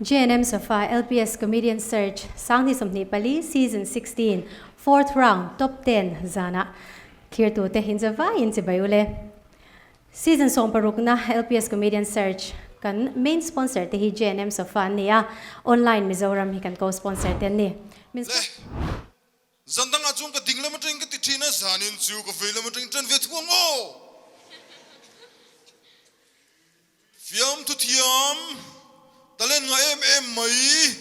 JNM Sofa LPS Comedian Search Sangni 24 Season 16 Fourth Round Top 10 zanah thlirtute inzavaiin chibai ule. Season 16 na LPS Comedian Search kan main sponsor te hi JNM Sofa an ni a, Online Mizoram hi kan co-sponsor te an ni. Min Le, zan dangah chuan ka ding lam atangin ka ti thin a, zanin chu ka vei lam atangin tan ve thuang aw! Fiamthu thiam, talent ngah em em mai,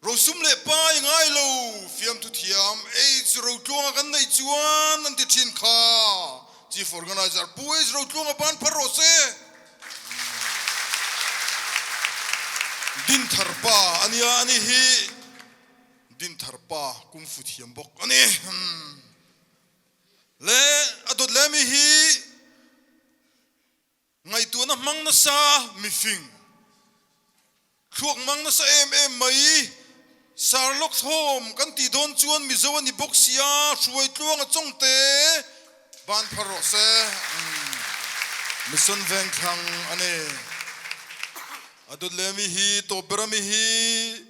rosum leh pa i ngai lo, fiamthu thiam H Rotluanga kan neih chuan an ti thin kha, Chief Organiser Pu H Rotluanga ban phar rawh se. Dinthar pa a nia a ni hi, Dinthar pa kungfu thiam bawk a ni. Le a dawt leh mi hi ngaihtuahna hmang nasa mifing, thluak hmang nasa em em mai, Sherlock Holmes kan tih dawn chuan Mizo a ni bawk sia, hruai tluang a chawng te ban phar rawh se. Mission Vengthlang a ni. A dawt leh mi hi tawp ber a mi hi.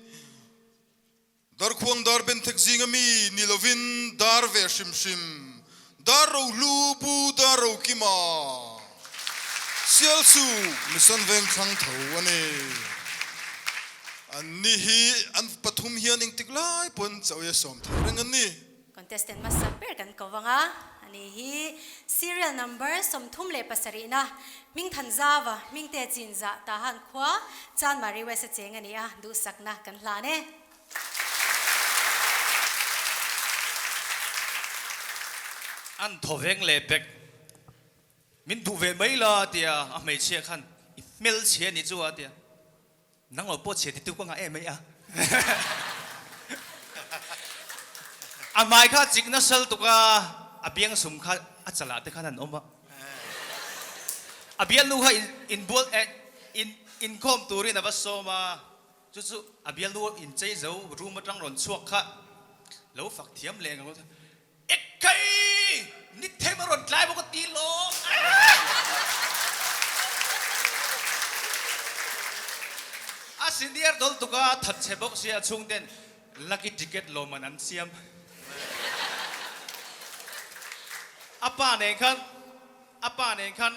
Darkhuang dar benthek zinga mi ni lovin dar ve hrim hrim, dar rohlu pu dar rokima Sialsuk Mission Vengthlang tho a ni. An ni hi an pathum hian engtik lai pawn chawi a sawm thei reng an ni. Contestant hmasa ber kan ko vang a, ani hi serial number 37 na Hmingthan Zava, Hmingte Chinzah, Tahan khua, Chanmari West a cheng a ni a, duhsakna kan hlan e. An thaw veng leh pek. Min duh ve mai la tia a hmeichhia khan i hmelchhia ni chu a tia. Nang lo pawh chhe titu ka ngah em mai a. A hmai kha chik nasal tuk a, a biang sum kha a chalah te khan an awm a. A bialnu kha inbual eh in inkhawm turin a va sawm a, chu chu a bialnu inchei zo room atang rawn chhuak kha lo fak thiam leh ang. Ekhai! Ni them a rawn tlai bawk a ti lawm. A senior dawlh tuk a, that chhe bawk sia a chhung ten lucky ticket lawmman an siam. A pa nen khan a pa nen khan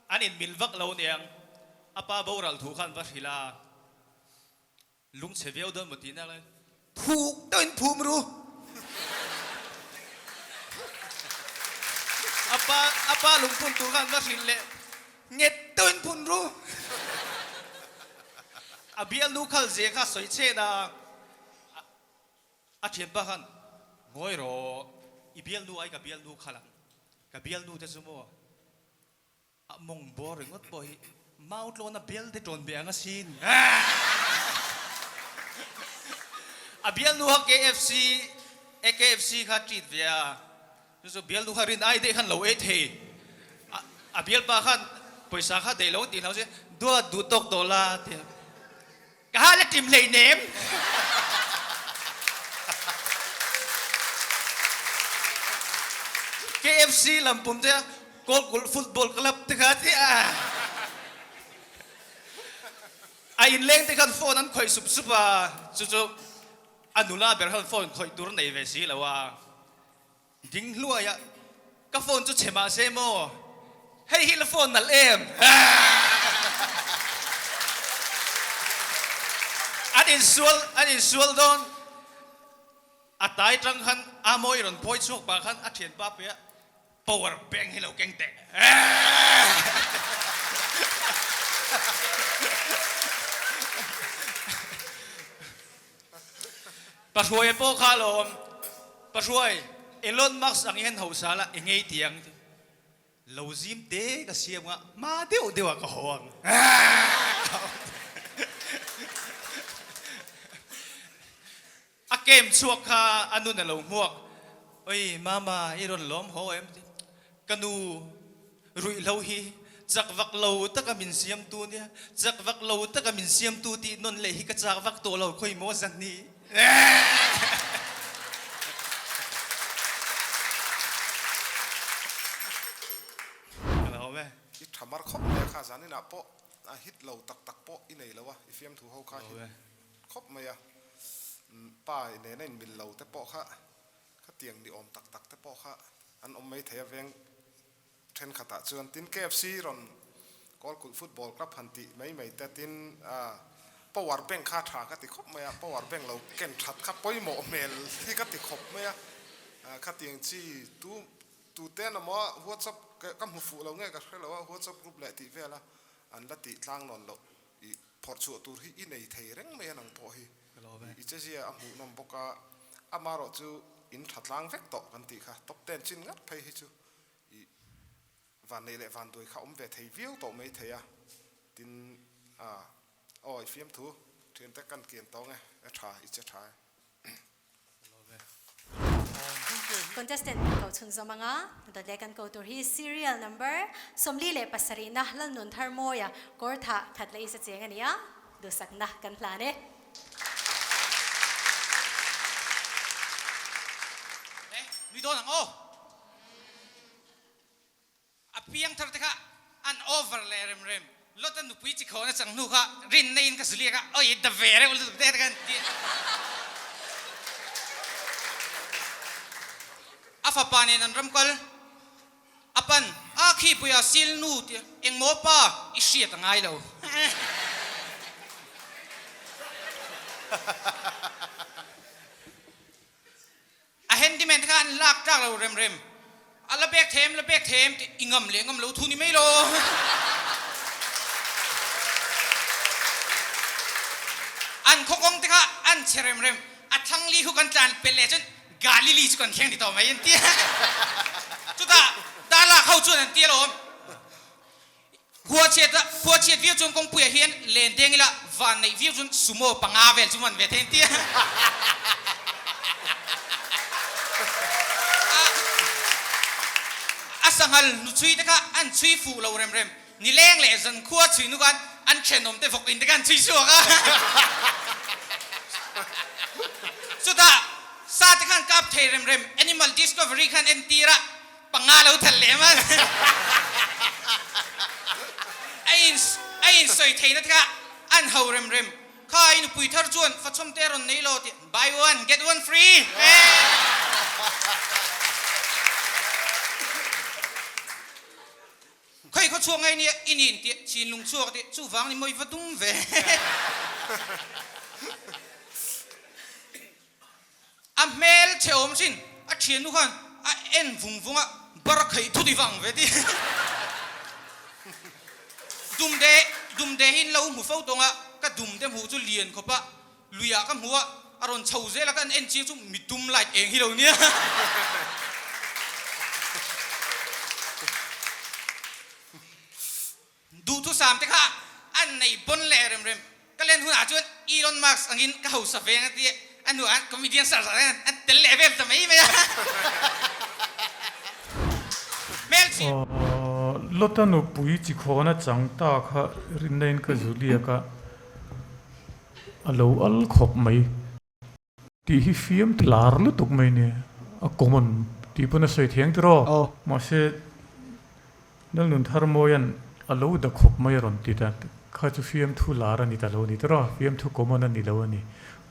an inmil vak lo niang. A pa boral thu khan va hrilh a. Lungchhe viau dawn maw tihna lai thuk deuhin phum ru. A pa a pa lungphun tur khan va hrilh leh nghet deuhin phun ru. A bialnu khal zia kha sawi chhen a, a thianpa khan ngawi rawh i bialnu ai ka bialnu khal ang, ka bialnu te chu maw A mawng bawr ringawt pawh hi mau tlawn a bial te tawn ve ang asin. A bialnu kha KFC e KFC kha treat ve a, chu chu bialnu kha rin ai daih khan lo ei thei. A bialpa khan pawisa kha daih lo tih hlau se duat duh tawk tawh la a ti a. Ka hal a tim hleinem. KFC lampum te Kawlkulh Football Club te kha ti a. A inleng te khan phone an khawih sup sup a, chu chu a nula ber khan phone khawih tur nei ve si lo a. Ding hluai a, ka phone chu chhe mah se maw? Hei hi la phone nalh em? An insual, an insual dawn. A tai tang khan a mawi rawn phawi chhuak pah khan a thianpa pe a, power bank hi lo keng teh. Pahruaia pawh kha alawm. Pahruai, Elon Musk ang hian hausa la i ngei ti ang. Lo zim te ka siam nga hma deuh deuh ah ka haw ang. A kem chhuak kha a nun a lo hmuak. Oi mama i rawn lawm haw em ti. Ka nu ruihhlo hi chak vak lo taka min siamtu nia, chak vak lo taka min siamtu tih nawn leh hi ka chak vak tawh lo khawi maw zan hi. Ka lo awm e. I tha mar khawp mai a kha zaninah pawh. A hit lo tak tak pawh i nei lo a, i fiamthu ho kha hit khawp mai a. Pa nena inmil lo te pawh kha khatiang ni awm tak tak te pawh kha an awm mai thei a veng thenkhatah chuan. Tin, KFC rawn Kawlkulh Football Club han tih mai mai te tin power bank kha tha ka ti khawp mai a, power bank lo ken that kha pawimawh hmel hi ka ti khawp mai a. Khatiang chi tu Tute emaw WhatsApp ka hmu fuh lo nge ka hre lo a, WhatsApp group leh tih vela an la tih tlang nawn loh i phawrh chhuah tur hi i nei thei reng mai a nang pawh hi i chezia a hmuh nawm bawk a, amarawh chu in tha tlang vek tawh kan tih kha top ten chin ngat phei hi chu i vanneih leh vanduai kha awm ve thei viau tawh mai thei a, tin a aw i fiamthu thiante kan kian tawng e, a tha i che tha e. Contestant kan ko chhunzawm anga dawt leh kan ko tur hi serial number 47 na Lalnun Tharmawia kawr thah khat leh isa cheng a ni a, duhsakna kan hlan e. E, nui dawn ang aw. A piang thar te kha an over leh rem rem. Lot a nupui chi khawn a chang hnu kha rinna in ka zuliak a, oi da ve reuh lutuk te khan ti. A fapa nen an ram kal a pan a khi puia sil nu ti engmaw pa i hriat a ngai lo. A handyman te kha an lak tlak lo rem rem. A la bek them, la bek them tih i ngam leh ngam lo thu ni mai lo. An khawkawng te kha an che rem rem. A thlang li khu kan tlan pelh leh chuan Galili chu kan thleng ti tawh mai an ti. Chutah Darlak ho chuan an ti alawm. Khuachhiat a, khuachhiat viau chuan kawngpuiah hian len deng ila van neih viau chuan sumo panga vel chu man ve thei an ti a. A sanghal nu chhui te kha an chhui fuh lo rem rem. Nileng leh zan khua chhui nu khan an thenawm te vawk in te kha an chhui chhuak a. Chutah sa te khan kap thei rem rem Animal Discovery khan entir a. Panga lo thal leh a A in a in sawi theihna te kha an ho rem rem. Kha i nupui thar chuan fachhawm te a rawn nei lo tih buy one get one free Khawi khaw chhuak ngai nia i nin tih chinlung chhuak tih chuvang ni mawi va dum ve. A hmel chhe awm sin, a thiannu khan a en vung vung a, bar kheih thut i vang ve ti. Dumde, dumde hi in lo hmu fo tawng a, ka dumde hmuh chu lian khawp a, luiah ka hmu a, a rawn chho zel a, ka en chiang chu mi dum light eng hi lo nia. Duhthusam te kha an nei pawn leh rem rem. Ka len hunah chuan Elon Musk angin ka hausa veng a ti a, a hnuah comedian sar sar hian an tel leh vel ta mai mai a. Hmelchhiat. Lota nupui chi khawna chang ta kha rinna in ka zu liak a, a lo al khawp mai. Tih hi fiam lar lutuk mai nia, a common tih pawn a sawi thiang tiraw? Mahse, Lalnun Tharmawia'n a lo da khawp mai a rawn ti ta, kha chu fiamthu lar a ni ta lo a ni tiraw? Fiamthu common a ni lo a ni.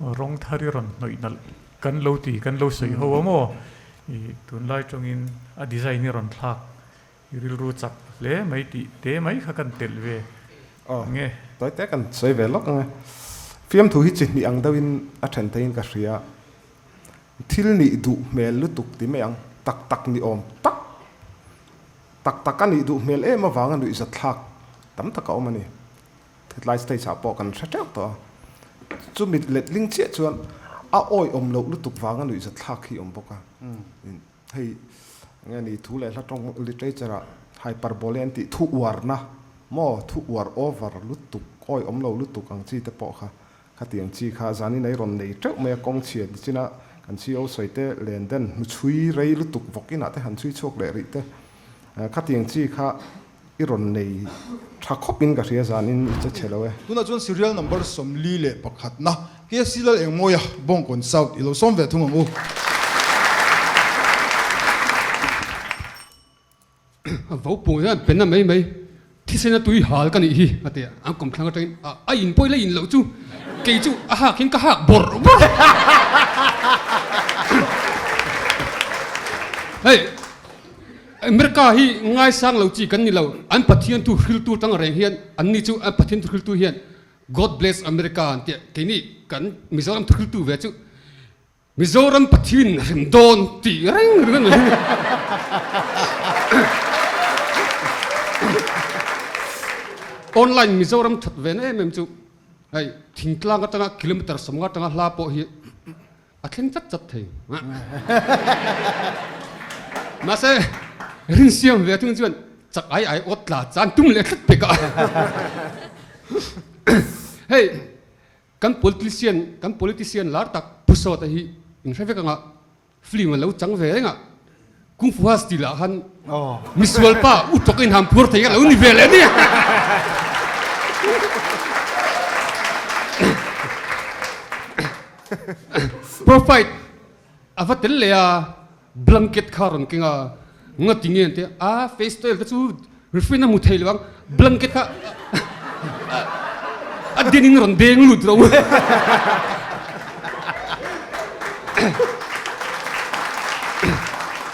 Rawng thar i rawn hnawih nalh kan lo ti, kan lo sawi ho a maw? I tunlai tawngin a design i rawn thlak I rilru chak hle mai tih te mai kha kan telh ve ang e. Tawi te kan sawi ve lawk ang e. Fiamthu hi chi hnih ang deuhin a then theiin ka hria. Thil nih duh hmel lutuk ti mai ang, tak tak ni awm tak tak tak a nih duh hmel em avanga nuihzat thlak tam tak a awm a ni. Hetlai stage ah pawh kan hre teuh tawh a. Chumi letling chiah chuan a awihawm loh lutuk vanga nuihzat thlak hi awm bawk a. Hei nge ni thu leh hla tawng literature ah hyperbole an tih thu uarna maw thu uar over lutuk awi awm lo lutuk ang chi te pawh kha khatiang chi kha zanin ei rawn nei teuh mai a kawng chhiat ni chin a kan CEO sawi te len den hnuchhui rei lutuk vawk inah te han chhui chhuak leh rih te khatiang chi kha i rawn nei tha khawp in ka hria zanin i che chhe lo e. Tunah chuan serial number 41 na KFC Lal Engmawia Bawngkawn South i lo sawm ve thung ang u. A vo pung hian pen a mai mai. Thisena tui hal ka nih hi a ti a, an kawmthlang atangin a a in pawh ila in loh chu kei chu a hak hian ka hak bawrh bawrh. Hei America hi ngaisang lo chi kan ni lo, an Pathian thu hriltu tang reng hian an ni chu an Pathian thu hriltu hian God bless America an tia keini kan Mizoram thu hriltu ve chu Mizoram Pathian hrem dawn tih reng reng a ni. Online Mizoram that ve na em em chu hei thingtlang atanga kilometer sawmnga atanga hla pawh hi a thleng chat chat thei. Mahse rinsiam ve thung chuan chak ai ai awt tla chan tum leh tlat pek a. Hei Kan politician, kan politician lar tak Pu Sawta hi in hre vek anga film a lo chang ve reng a, Kung Fu Has tih lah khan misual pa u tawk in ham phur thei kha lo ni ve leh a ni. Profile a va tel leh a, blanket kha rawn keng a, ngati nge an ti a, a face towel te chu referee in a hmu thei lo ang, blanket kha a den in rawn deng lut lo.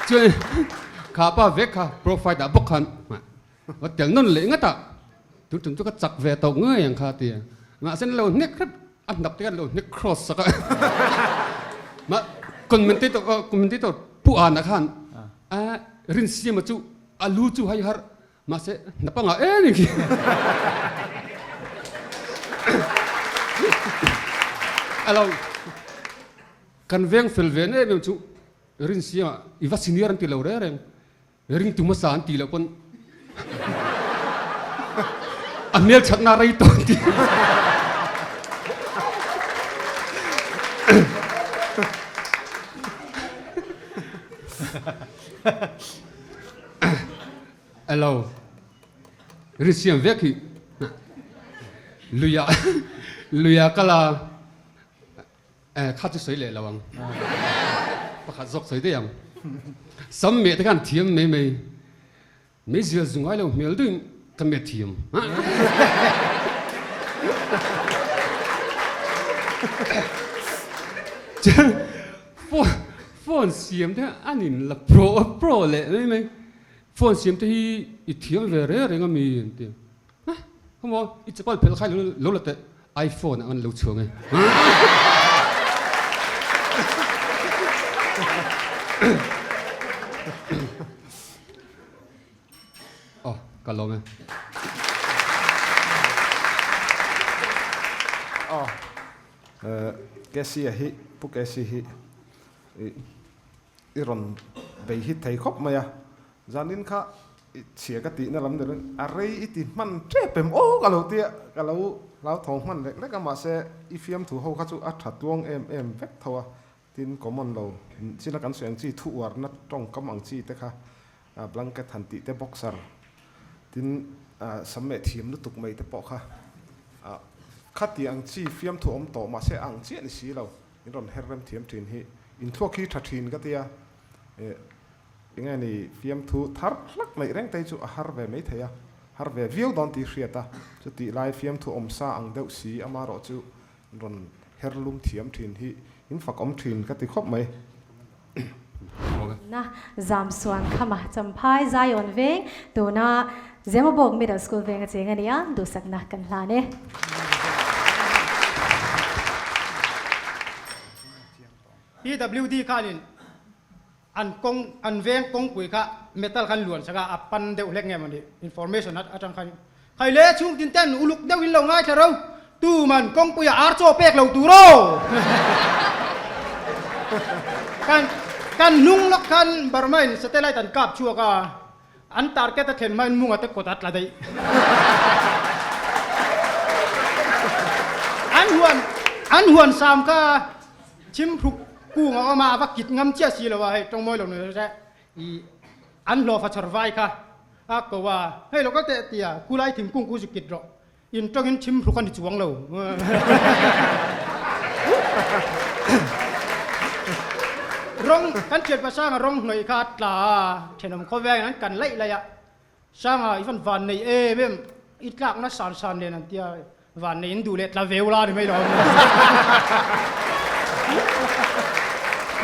Chuan kha pa vek kha profile ah bawk khan va tel nawn leh ngat a, tun tum chu ka chak ve tawh ngei ang kha a ti a, mahse an lo hnek hrep a hnap te khan lo hnek cross sak a mah commentator commentator pu ana khan a rin siama chu a lu chu hai har mahse hnap anga em em khi alo kan veng fel ve em em chu rin siama i va senior an ti lo reng reng Ringtu hmasa an ti loh pawn a hmelthatna rei tawh an ti. Hello. Ri siam vek hi. Luia luia kala Eh, kha chu sawi leh lo ang. Pakhat zawk sawi daih ang. Sam meh te khan thiam mai mai. Mei zial zu ngai lo hmel deuhin ka meh thiam. Chuan phone phone siam te an in la pro pro leh mai mai. Phone siam te hi i thiam ve reng reng a mi an ti. Come on, i chapal phel khai lo la teh. iPhone ang an lo chhuang e. Oh, ka lawm e. Oh, Casey a hi, Pu Casey hi i rawn bei hit thei khawp mai a, zanin kha i chhia ka tihna lam deuhin a rei i ti hman tep em aw ka lo tia ka lo hlauthawng hman lek lek a mahse i fiamthu ho kha chu a tha tluang em em vek tho a tin common lo china kan sawi ang chi thu uarna tawngkam ang chi te kha blanket han tih te boxer tin sam meh thiam lutuk mai te pawh kha khati ang chi fiamthu awm tawh mahse a ang chiah ni si lo. In rawn her rem thiam thin hi inthuak hi tha thin ka tia eh enge ni fiamthu thar hlak neih reng te hi chu a har ve mai thei a, har ve viau dawn tih hriat a, chutih lai fiamthu awm sa ang deuh si amarawh chu in rawn her lum thiam thin hi in fak awm thin ka ti khawp mai. Na Zamsuan Khama Champhai Zion veng tuna Zemabawk Middle School veng a cheng a nia, duhsakna kan hlan e. PWD khanin an kawng an veng kawngpui kha metal khan luan sak a, a pan deuh hlek nge mawni information atang khan Khai le chhung tin ten uluk deuh in lo ngaithla ro, tuman kawngpuia ar chaw pek lo tur aw. Kan kan hnung lawk khan Burma in satellite an kap chhuak a, an target a thlen hmain munga te kawt a tla daih. An huan an huan sam kha chhimhruk kung a awm a, a va kit ngam chiah si lo a, hei tawngmawi lo ni se i an hlawhfa chhawr vai kha A ko a, hei lo kal teh tia kulai thingkung ku zuk kit rawh, in tawngin thim hruk a ni chuang lo. Rawng, kan thian pasanga rawng hnawih kha a tla a, thenawm khawvengin an kan laih laih a. Sanga i van van nei em em i tlakna san san nen an tia van nei in duh leh tla veu la ni mai lo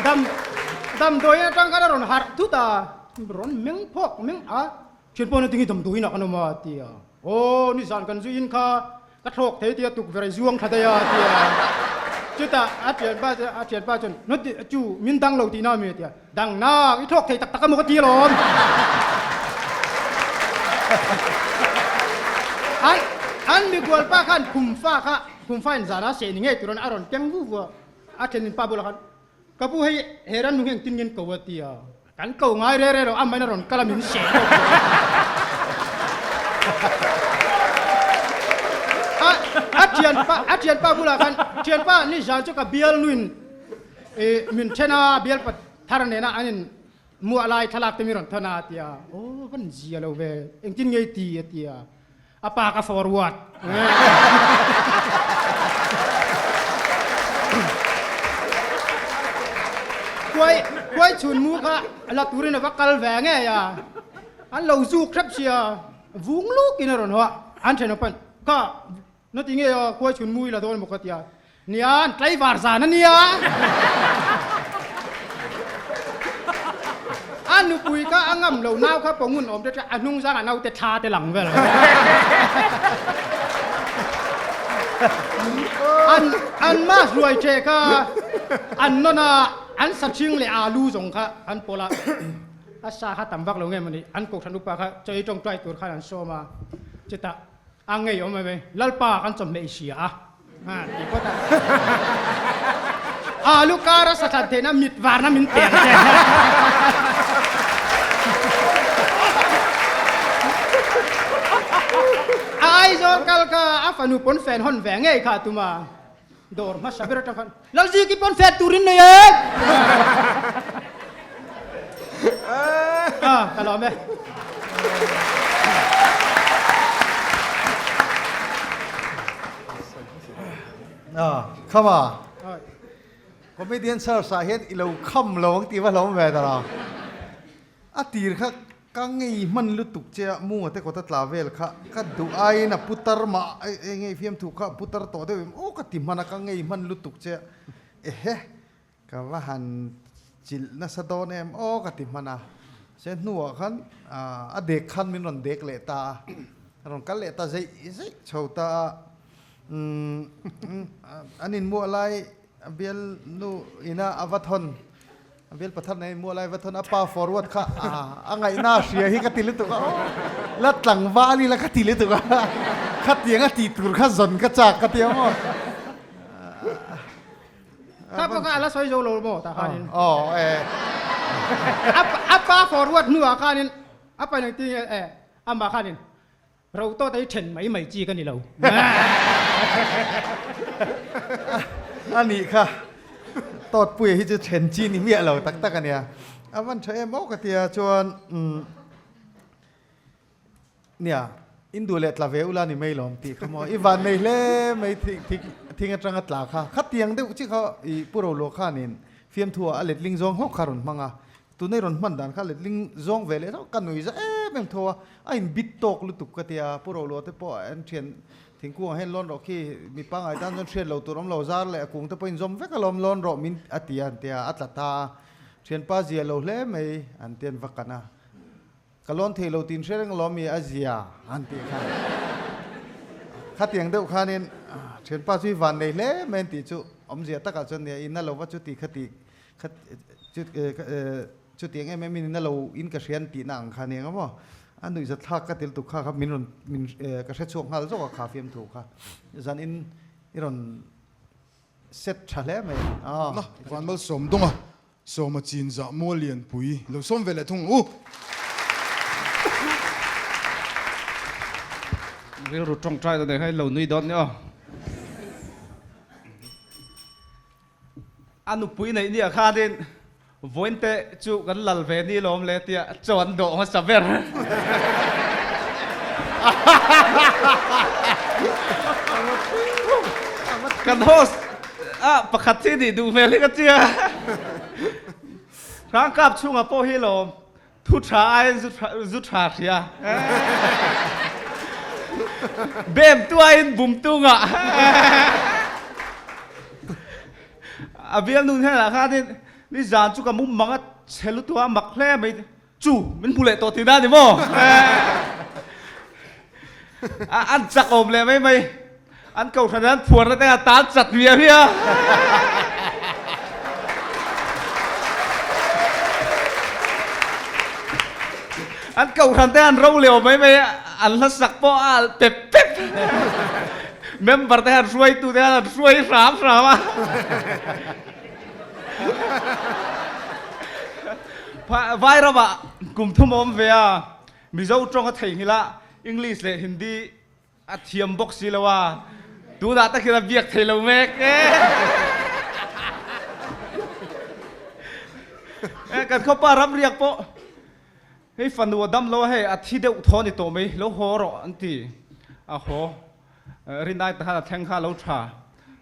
dam damdawi atang khan a rawn harh thut a rawn meng phawk meng a thian pawh na tingi damdawi inah kan awm a tia aw nizan kan zu in kha Ka thlawk thei tia tukverh i zuang thla daih a tia. Chutah a thianpa chu a thianpa chuan na ti chu min dang lo tihna ami a tia. Dang nak i thlawk thei tak tak emaw ka ti alawm. An an mikualpa khan khumfa kha khumfa in zana seh ni ngei turin a rawn keng vu vu a. A thenin pa bulah khan ka pu hei he ran nung hi engtin nge an ko a tia. Kan ko ngai re re lo a main a rawn kal a min seh deuh tawh a. A thianpa a thianpa bulah khan thianpa ni zan chu ka bial nuin ih min then a bial pa thar nena an in muah lai thlalak te mi rawn thawn a a ti a aw van zia lo ve engtin nge i ti a ti a A pa ka forward. Kuai kuai chhun mu kha la turin a va kal ve ngei a. An lo zuk hrep sia vung lukin a rawn haw a. An thenawm pawn ka na ti nge aw kuai chhun mu i la dawn maw ka ti a. Nia an tlaivar zan a nia. A nupui kha a ngam lo nau kha pawngun awm te a hnung zangah naute thla te lang vel. An an mass ruai che kha an nawn a an saching leh alu zawng kha an pawlh a a sa kha tam vak lo nge mawni an kohhran upa kha chawi tawngtai tur khan an sawm a chutah a ngei awm em Lalpa kan chawhmeh i hria a. Ha ti phawt a. Alu kar a sathlan theihna mit varna min pe ang che. A Aizawl kal kha a fanu pawn fen hawn ve ngei kha a tum a. Dawr hmasa ber atang khan Lalziki pawn fen turin nei e. Ah, ka lawm e. Ah, khama. Comedian search ah hian ilo kham lo ang tih va hlawm ve ta lo. A tir kha ka ngei hman lutuk che a, munga te kawta tla vel kha ka duh aiin a putar mah e ngei fiamthu kha a putar tawh deuh em aw ka ti hman a ka ngei hman lutuk che a ehe Ka va han chilh nasa dawn em aw ka ti hman a, se hnuah khan a dek khan min rawn dek leh ta a, a rawn kal leh ta zeih zeih chho ta a, umm an inmuah lai a bial nu ina a va thawn, a bial pathar nen inmuah lai a va thawn a pa forward kha a ngaihna a hria hi ka ti lutuk a aw la tlangval ila ka ti lutuk a, khatiang a tih tur kha zawn ka chak ka ti a maw. Kha pawh kha a la sawi zo lo maw tah khanin. Aw e. A pa forward hnuah khanin a pa eng tin nge e amah khanin ro tawt a hi then mai mai chi ka ni lo. A nih kha tawtpuia hi chu then chi ni miah lo tak tak a nia. A van tha em aw ka tia chuan umm. Nia, in duh leh tla ve ula ni mai lawm tih kha maw? I van nei hle mai thing atanga tla kha. Khatiang deuh chi kha i Pu Roluah khanin fiamthu ah a letling zawng hlawk kha rawn hmang a. Tunei rawn hman dan kha letling zawng ve leh hlawk ka nui za em em tho a. A in bit tawk lutuk ka tia Pu Roluah te pawh an thian thingkung ah hian lawn rawh khi mi pangngai tan chuan hriat lo tur awm lo zar leh a kung te pawh in zawm vek alawm lawn rawh min a ti a an tia a tla ta a. Thianpa zia lo hle mai an ti an va kan a. Ka lawn thei lo tin hre reng lawm mi a zia an tih kha. Khatiang deuh khanin thianpa chu i van nei hle mai an tih chu awmzia takah chuan nia i na lo va chuti khati kha chutiang em em in i na lo in ka hria an tihna ang kha nia maw. A nuihzat thlak ka til tuk kha kha min rawn min ka hre chhuak nghal zawk a kha fiamthu kha zan in i rawn set tha hle mai. Na Vanmalsawm Dunga Sawma chin zah mual lianpui lo sawm ve leh thung ang u. Rilru tawngtai ta nei kha in lo nui dawn nia aw. A nupui neih nia khanin vawiin te chu kan lal ve ni lawm le tia chaw an dawh hmasa ber. Kan host a pakhat hi nih duh hmel hi ka tia. Hrangkap chhungah pawh hi lawm. Thu tha aiin zu tha zu tha hria. Bem tu aiin bum tu ngah. A bial nun hnenah khanin ni zan chu ka mum mang a chhe lutuk a mak hle mai chu min hmu leh tawh tihna a ni maw? An chak awm leh mai mai. An kohhran an phuarna te a tan chat miah miah. An kohhran te an ro leo mai mai an hla sak pawh a alh pep pep. Member te han hruaitu te han hruai hram hram a. Vai ramah kum thum a awm ve a, Mizo tawng a theihnghilh a, English leh Hindi A thiam bawk si lo a, tunah tak hian a biak thei lo mek e. Kan khawpa ramriak pawh hei fanu a dam lo a, hei a thi deuh thaw a ni tawh mai, lo haw rawh an ti. A haw rinai ta khan a thleng kha a lo tha,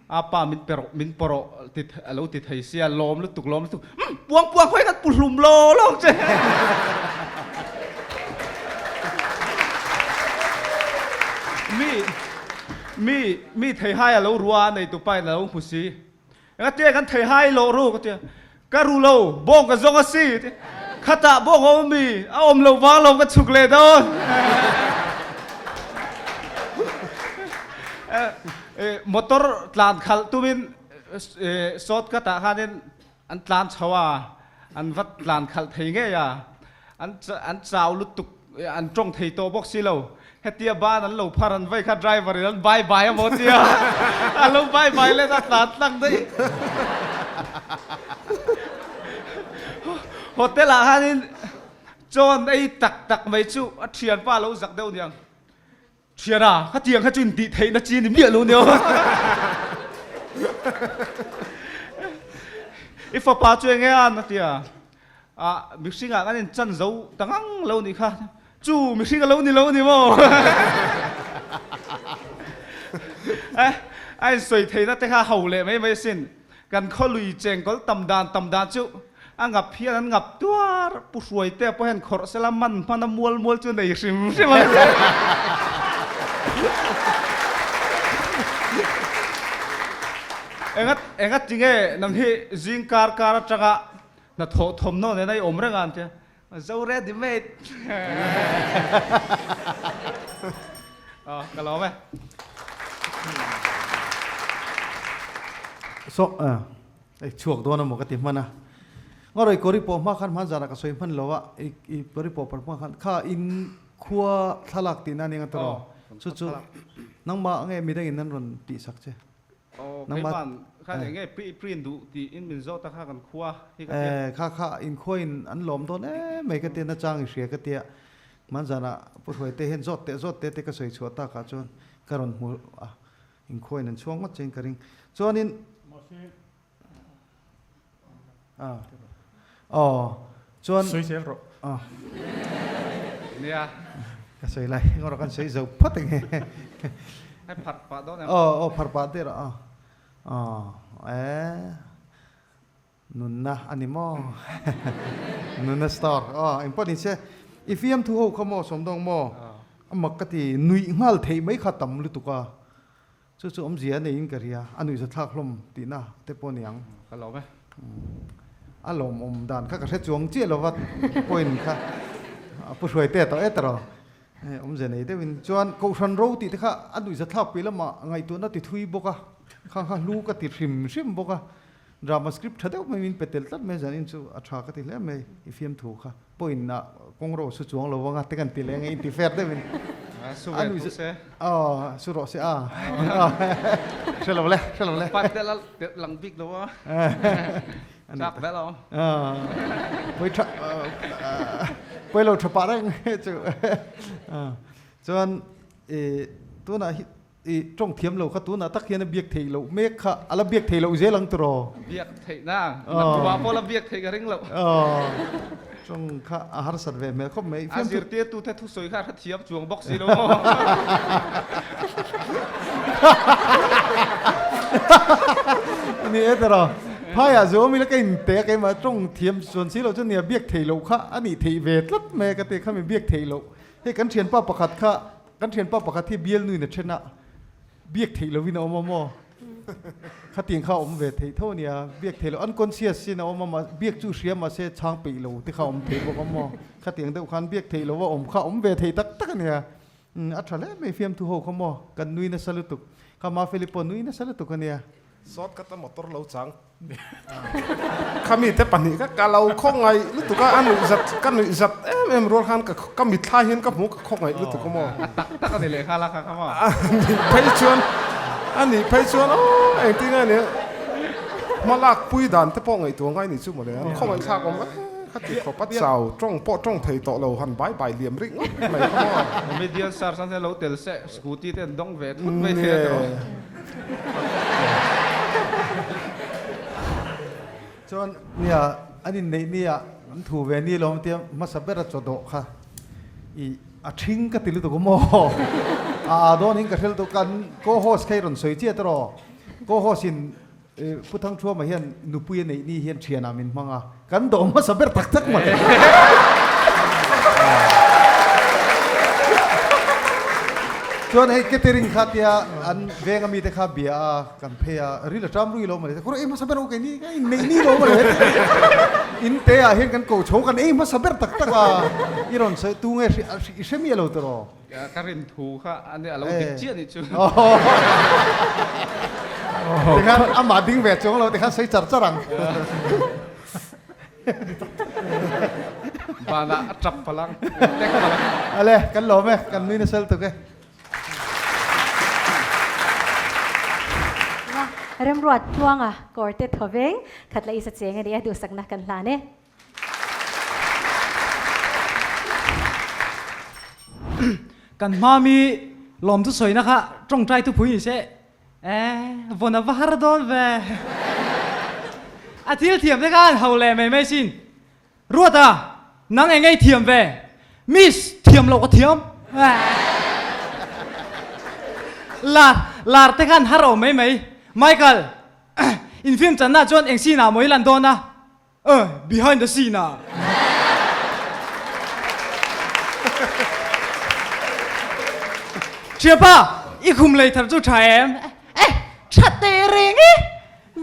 a pa min pe rawh, min paw rawh ti a lo ti thei sia, lawm lutuk lawm lutuk, umm puang puang hawi kan pu hlum law law ang che. Mi mi mi theihai a lo rua a nei tupa in a lo hmu si, engati kan theihai lawh ru ka tia, ka ru lo bawng ka zawng a si khatah bawng a awm mi a awm lo vang lo ka chhuk leh dawn. Motor tlan khalh tumin shortcut ah khanin an tlan chho a, an va tlan khalh thei ngei a, an an chau lutuk an tawng thei tawh bawk si lo. Hetia ban an lo phar an vei kha driver in an bye bye a maw tia a lo bye bye let a tlan tlang daih. Hotel ah khanin chawn ei tak tak mai chu a thianpa a lo zak deuh niang. Thian a, khatiang kha chu intih theihna chi ni miah lo nia. I fapa chu enge an a tia, ah mihring ah kan in chan zo ta ngang lo nih kha, chu mihring a lo ni lo ni maw? A in sawi theihna te kha ho leh mai mai asin. Kan khawlui chengkawl tam dan tam dan chu a ngap hian an ngap tuar, Pu Hruaitea pawh hian khawrh sela man hman a mual mual chu nei hrim hrim a. Enga enga tinge nang hi zing kar kar atanga hnathawh thawmhnaw nena i awm reng a an tia, Zo ready made. Aw ka lawm e. So ei chhuak dawn emaw ka ti hman a. Ngarawh i kawri pawh hma khan hman zanah ka sawi hman lo a, i i kawri pawh par hma khan kha in khua thlalak tihna ania nga tawh chu chu nangmah nge midangin an rawn tihsak che. Aw keiman khan eng nge print duh tiin min zawt a kha kan khua hi ka tia. Eh kha kha in khua in an lawm dawn em mai ka tia nachang i hria ka tia hmanzanah Pu Hruaite hian zawt teh zawt teh te ka sawi chhuah takah chuan ka rawn hmu a in khua in an chhuang ngawt chian ka ring chuanin Ah. Aw. Chuan Sawi zel rawh. Ah. Nia. Ka sawi lai ngawrh kan sawi zo phawt enge. Hei phar pah dawn em? Aw aw phar pah der a. Aw. Eh. Nunna ani maw? Nunna star. Aw engpawh ni se i fiamthu ho kha maw sawmdawng maw? A mak ka ti nuih nghal theih mai kha tam lutuk a. Chu chu awmzia a neiin ka ria, a nuihzathlak hlawm tihna te pawh a ni ang. Ka lawm e. A lawmawm dan kha ka hre chuang chiah lova point kha a pu hruai te tawh e tawh hei awmzia nei deuhin chuan Kohhran ro tih te kha a nuihzathlak pui lamah ngaihtuahna ti thui bawk a, khang kha hlu ka ti hrim hrim bawk a, drama script tha deuh mai min pe tel tlat mai zanin chu a tha ka ti hle mai i fiamthu kha. Point ah kawng ro su chuang lo anga te kan ti leh ang e inti fair deuhin. Su ve thu se. Aw su rawh se a. Hre lo le, hre lo le. Pipe te la lang bik lo a. Chak vel awm. Poi tha poi lo tha pah reng chu. Chuan i tunah hi I tawng thiam lo kha tunah tak hian a biak theih loh mek kha a la biak theih loh zel ang tiraw? Biak theih na, naktuah pawh la biak theih ka ring loh. Tawng kha a harsat ve hmel khawp mai. A zirtirtu te thusawi kha a hrethiam chuang bawk si lo maw? Ni e tiraw? Phaiah zawm ila ka inte a keimah tawng thiam chuan si loh chu nia biak theih loh kha a nih theih ve tlat mai a ka ti khami biak theih loh. Hei kan thianpa pakhat kha kan thianpa pakhat hi bialnuin a then a biak theih lovin a awm a maw? Khatiang kha a awm ve theih tho a nia biak theih loh unconscious in a awm a mah biak chu hria mahse chhang peih lo te kha a awm thei bawk a maw? Khatiang deuh khan biak theih lova awm kha a awm ve thei tak tak a nia. A tha hle mai fiamthu ho kha maw kan nui nasa lutuk kha Mafeli pawh nui nasa lutuk a nia. Sawt ka ta motor lo chang khami te pahnih kha ka lo khawngaih lutuk a, a nuih zat ka nuih zat em em rual khan ka ka mitthla hian ka hmu ka khawngaih lutuk a maw. A tak tak a ni leh nghal a kha kha maw. A nih phei chuan a nih phei chuan aw engtin nge nia hmalak pui dan te pawh ngaihtuah ngai ni chu mawle an khawngaih thlak awm e khati khawp a chau tawng pawh tawng thei tawh lo han bai bai liam rik ngawt mai kha maw. Comedian star chuan lo tel se scooty te an dawng ve thut mai thei a tiraw. Chuan nia an inneih nia an thu ve ni lawm tia hmasa bera chaw dawh kha i a thing ka ti lutuk a maw a a dawn in ka hrel duh kan co-host kha i rawn sawi chiah tawh co-host in Pu Thangthuama hian nupui a neih ni hian thianah min hmang a kan dawh hmasa ber tak tak mai. Chuan hei catering kha tia an veng ami te kha bia a kan phei a ril a ṭam rui lo mawle kawr ei hmasa ber u keini ka inneih ni lo mawle in te ah hian kan ko chho kan ei hmasa ber tak tak a i rawn sawi tu nge i hre miah lo tawh rawh. Ka rin thu kha a nia lo dik chiah nih chu. Tikhan amah ding ve chuang lo tikhan sawi char char ang. Vanah a tap palang, tek palang. Ale, kan lawm e, kan nui nasal tuk e. Remruat Tluanga kawrte thaw veng khat la isa cheng a ni a, duhsakna kan hlan e. Kan hma mi lawm chu sawina kha tawngtai thupui ni se e vawn a va har dawn ve. A thil thiam te kha an ho leh mai mai sin. Ruata nang eng ei thiam ve miss thiam loh ka thiam. Lar lar te khan har awm mai mai. Michael in film channa chuan eng scene ah maw i lan dawn a? Eh, behind the scene ah. Thianpa, i khum lei thar chu tha em? Eh, tha teh reng e.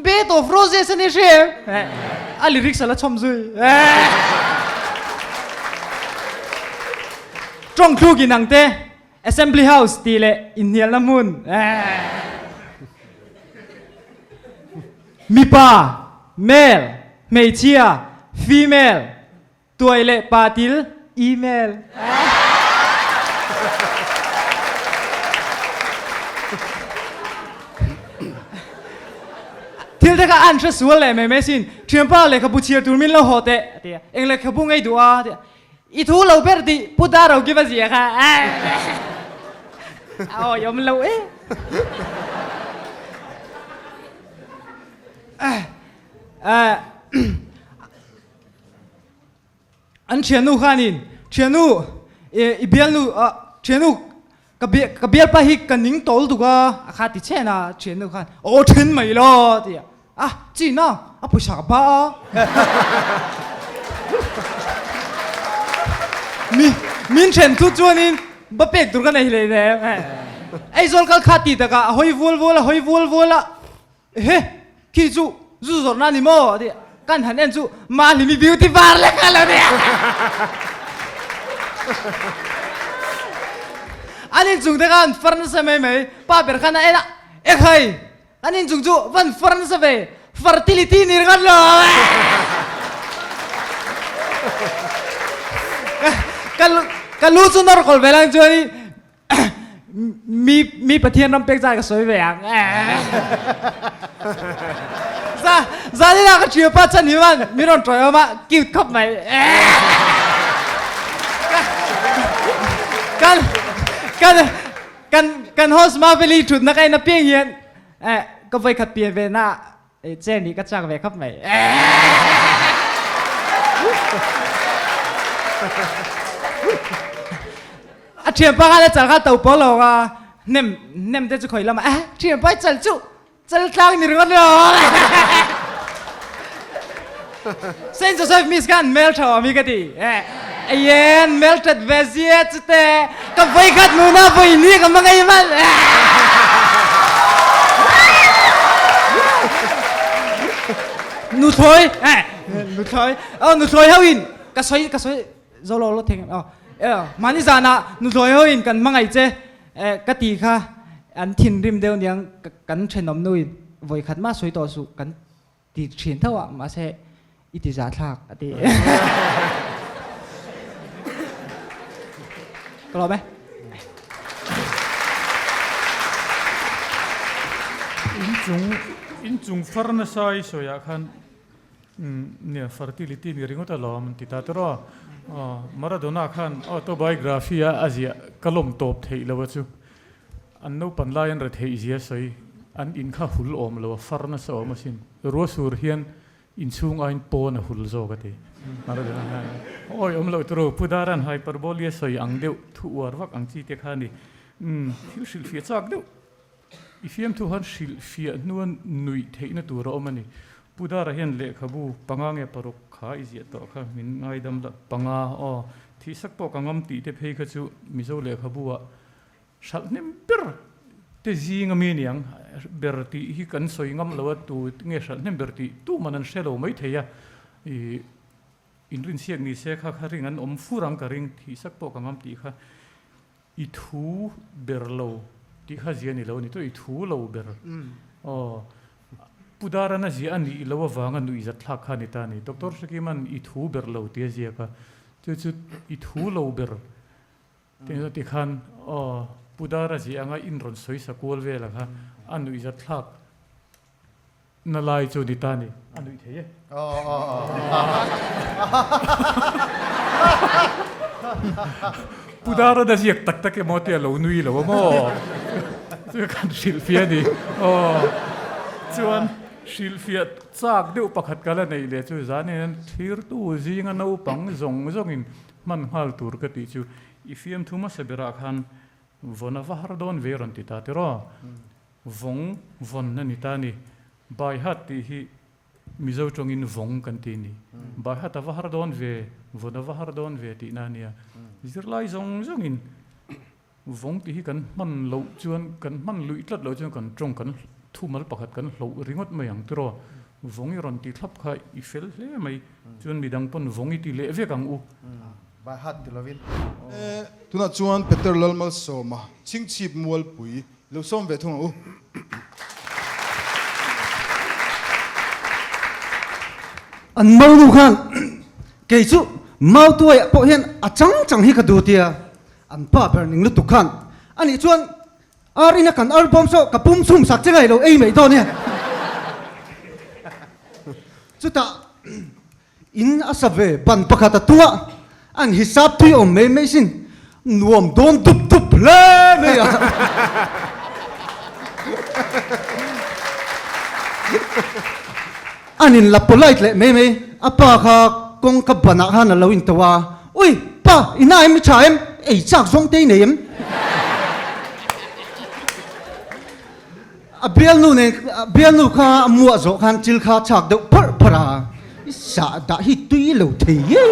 Bed of Roses a ni hre em? Eh, a lyrics a la chhawm zui. Eh. Tawng thluk in ang te, Assembly House tih leh inhnialna hmun. Eh. Mipa, male, hmeichhia, female, tuai leh pa til, email. Thil te kha an hre sual leh mai mai sin. Thianpa lehkhabu chhiar tur min lo haw teh a ti a. Eng lehkhabu ngei duh a a ti a. I thu lo ber tih Pu Daro ki va zia kha. A awih awm lo e. An thiannu khanin thiannu i bialnu thiannu ka ka bialpa hi ka ning tawl tuk a a kha ti chen a thiannu khan aw then mai lo ti a a chi na a pawisa ka ba a mi min then thu chuanin ba pek tur ka nei hlei nem Aizawl kal kha ti takah a hawi vual vual a hawi vual vual a Ehe, khi chu zu zawrhna a ni maw? Ti kan han en chu Mahlimi beauty bar lek a lo ni. An inchung te khan far nasa mai mai, pa ber khan a en a, Ekhai, an inchung chu van far nasa ve, fertility ni ringawt lo. Ka lu chu nawr kawl ve lang chuan Mi mi Pathian ram pek zai ka sawi ve ang. Za zalina ka thian pa chan hi man mi rawn tawi awm a cute khawp mai. Kan kan kan kan host Maveli thutna ka en apiang hian ka vawikhat pian ve na Che nih ka chak ve khawp mai. A thianpa khan a chal kha to pawl lo a nem nem te chu khoi lama eh thianpa chal chu chal tlang ni ringawt lo. Saint Joseph Miss khan hmel tha awm hi ka ti. Ayen hmel that ve zia chute ka voi khat nuna voi ni ka mangai man. Nuthlawi nuthlawi oh nuthlawi ho in ka soi ka soi zo lo lo theng oh mani zana nuthlawi ho in kan mangai che ka ti kha an thinrim deuh niang kan thenawm nu in voi khat ma soi to su kan ti thin tho a mahse i ti za thlak a ti. Ka lawm e. Inchung inchung far nasa i sawiah khan nia fertility ni ringawt alawm an ti ta tawrh a. Maradona khan autobiography a a ziah ka lawm tawp theih lo a chu. An naupan lai an retheih zia sawi an in kha hul awm lo a far nasa awm asin. Ruasur hian inchhung aiin pawn a hul zawk a ti. Awi awm loh turu Pu Daran hyperbole a sawi ang deuh thu uar vak ang chi te kha a ni. Umm thil hrilhfiah chak deuh i fiamthu khan hrilhfiah hnuan nuih theihna tur a awm a ni. Pu Dara hian lehkhabu panga nge paruk kha i ziah tawh kha min ngaidam la panga aw thihsak pawh ka ngam tih te phei kha chu Mizo lehkhabu ah Hralh hnem ber te zing ami niang ber tih hi kan sawi ngam lo a, tu nge hralh hnem ber tih tuman an hre lo mai thei a, ih inrinsiak ni se kha kha ring an awm fur ang ka ring thih sak pawh ka ngam tih kha i thu ber lo tih kha zia ni lo a ni tawh i thu lo ber aw Pu Daran a ziah a nih loh avanga nuihzat thlak kha a ni ta a ni. Doctor Hrekiman i thu ber lo tih a ziak a, chu chu i thu lo ber Tin chuti khan aw Pu Dara ziah anga in rawn sawi sa kual vel ang kha a nuihzat thlak na lai chu ni ta ni. A nuih thei e. Pu Dara na ziak tak tak emaw tia lo nui lo a maw? Chu kan hrilhfiah a ni. Aw chuan hrilhfiah chak deuh pakhat ka la neih leh chu zanin thirtu zinga naupang zawng zawngin Hman nghal tur ka tih chu i fiamthu hmasa berah khan vawn a va har dawn ve rawn ti ta tiraw? Vawng vawn a ni ta a ni. Baihat tih hi Mizo tawngin vawng kan ti a ni. Baihat a va har dawn ve, vawn a va har dawn ve tihna a nia. Zirlai zawng zawngin Vawng tih hi kan hman loh chuan, kan hman luih tlat loh chuan kan tawng kan thumal pakhat kan hloh ringawt mai ang tiraw. Vawng i rawn ti thlap kha i fel hle mai. Chuan midang pawn vawng i ti leh vek ang u. By heart ti lovin. E, tunah chuan Peter Lalmalsawma chhingchhip mualpui lo sawm ve thung ang u. An maunu khan kei chu mautuaiah pawh hian a chang chang hi ka duh tia. An pa ber ning lutuk khan a nih chuan ar ina kan ar bawm saw ka pum chhum sak che ngai lo ei mai dawn e. Chutah in a sa ve ban pakhat a tung a, an hisap thui awm mai mai sin nuam dawn dup dup hle mai a. An in la polite leh mai mai, a pa kha kawngka banah khan a lo in to a, Ui, pa, i na em i tha em? Ei chak zawng te i nei em? A bialnu nen, a bialnu kha a muah zawh khan chil kha chak deuh pharh pharh a, i sah dah hi tui lo thei e.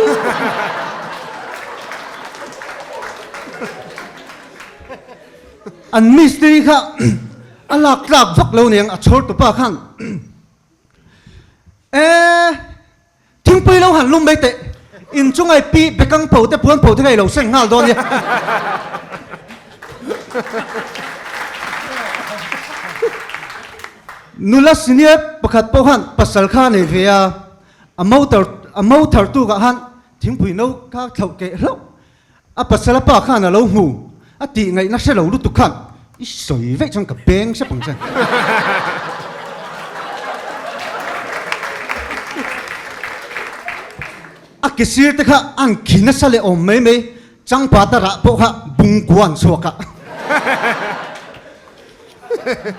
An mistiri kha a lak tlak vak lo niang a chhawr tupa khan E Thingpui lo han lum mai teh, in chungai pi bekang pho te puan pho te kha i lo seng nghal dawn nia. Nula senior pakhat pawh khan pasal kha a nei ve a, a motor a mo thar tuk ah khan thingpui no kha thlauh keh hlauh A pasal a pa khan a lo hmu a tih ngaihna hre lo lutuk khan i sawi veih chuan ka beng hrep ang che. A ke sir te kha an khi nasa leh awm mai mai, changpa ta rah pawh kha bung kua an chhuak a.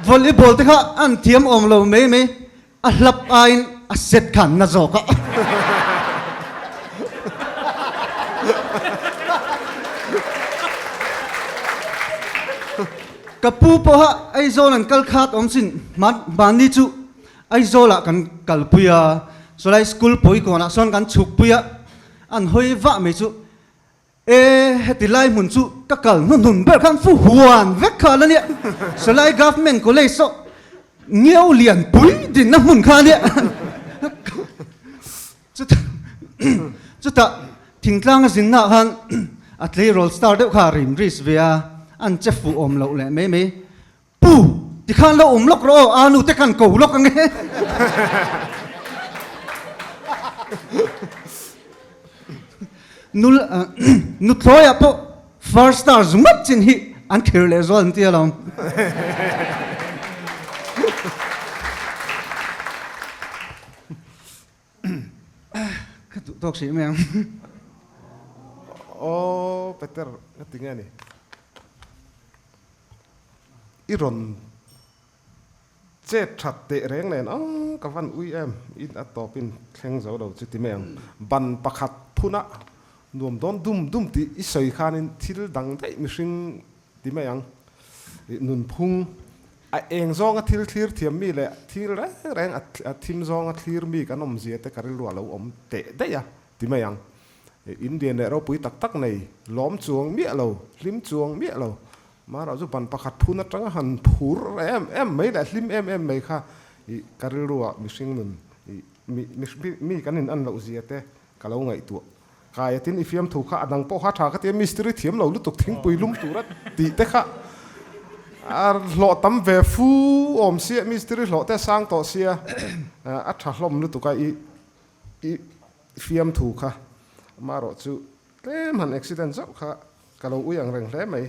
Volleyball te kha an thiam awm lo mai mai, A hlap aiin a set khan na zawk a. Ka pu pawha Aizawl an kal khat awm sin, mahni chu Aizawlah kan kalpui a. Sawlai school pawikawnah sawn kan chhukpui a, an hawi vah mai chu E, heti lai hmun chu ka kal hnuhnun ber khan fu huan vek kha la nia. Sawlai Government College saw Ngiau lian pui dinna hmun kha nia. Chutah chutah thingtlang a zinna khan a tleirawl star deuh kha a rim risk ve a, an che fuh awm loh leh mai mai. Pu, tikhan lo awm lawk rawh aw, aa nu te kan ko lawk ang e. Nul nuthlawi ah pawh first star zungawt chin hi an khir leh zual an ti alawm. Ka duh tawk hrih mai ang. Aw Peter, ka ti nge ni? I rawn chet that teh reng nen ang ka van ui em in a tawp in thleng zo lo chu ti mai ang. Ban pakhat phuna nuam dawn dum dum tih i sawi khanin thil dang daih mihring ti mai ang. Nunphung a eng zawnga thil thlir thiam mi leh thil reng reng a thim zawnga thlir mi kan awmzia te ka rilru a lo awm teh daih a ti mai ang. Indian leh ropui tak tak nei lawm chuang miah lo, hlim chuang miah lo. Mahrawh chu ban pakhat phun atanga han phur em em mai leh hlim em em mai kha ih ka rilru ah mihring nun ih mi mi kan in an loh zia te ka lo ngaihtuah. Kai atin i fiamthu kha a dang pawh kha tha ka ti a, mistiri thiam lo lutuk thingpui lum tura tih te kha a hlawh tam ve fu awm sia, mistiri hlawh te a sang tawh sia a tha hlawm lutuk a i i fiamthu kha amaherawh chu tlem han accident zauh kha ka lo ui ang reng hle mai.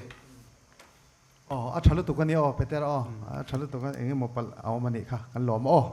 Aw a tha lutuk a nia aw Peter aw a tha lutuk a eng emaw palh a awm a nih kha kan lawm aw.